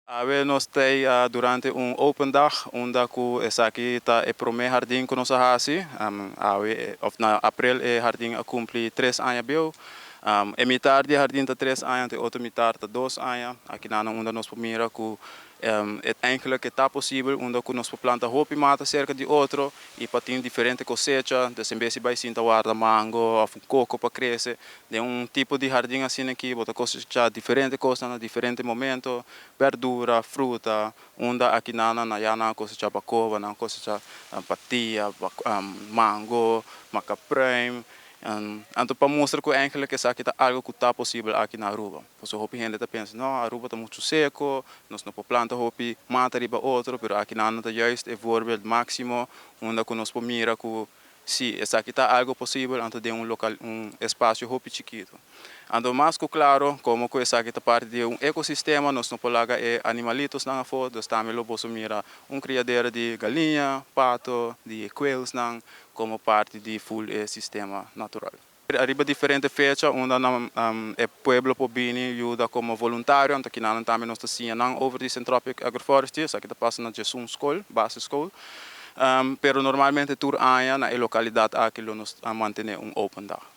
Awe nos ta durante un open dag, unda ku esaki ta e promé hardin ku nos a hasi. Awe, of na aprel, e hardin a kumpli 3 aña bieu. E mitar di hardin ta 3 aña, e otro mitar ta 2 aña. Aki na unda nos por mira ku het eigenlijk ta posibel unda ku nos planta hopi mata serka di otro i pa tin diferente kosecha, dus en bes di bai sinta warda mango òf un koko pa krese, den un tipo di hardin asina aki, bo ta kosechá diferente kos na diferente momento, berdura, fruta, unda aki na ya nan kosechá bakoba, nan kosechá patia, mango, macapruim. Anto pa mustra ku eigenlijk esaki ta algo ku ta posibel aki na Aruba. Pasobra hopi hende ta pensa, "No, Aruba ta muchu seku, nos no por planta hopi mata riba otro," pero aki nan ta juist e voorbeeld máksimo unda ku nos por mira ku si, esaki ta algo posibel anto den un lokal, un espasio hopi chikitu. Anto mas ku klaro, komo ku esaki ta parti di un ekosistema, nos no por laga e animalitos nan afó, dus tambe lo boso mira un kriadero di galiña, pato, di quails nan, komo parti di full e sistema natural. Ariba diferente fecha, unda e pueblo por bini yuda komo voluntario, anto aki nan tambe nos ta siña nan over di Syntropic Agroforestry, esaki ta pasa na 11 skol, basisschool. Pero normalmente tur aña na e lokalidat aki lo nos mantené un open dag.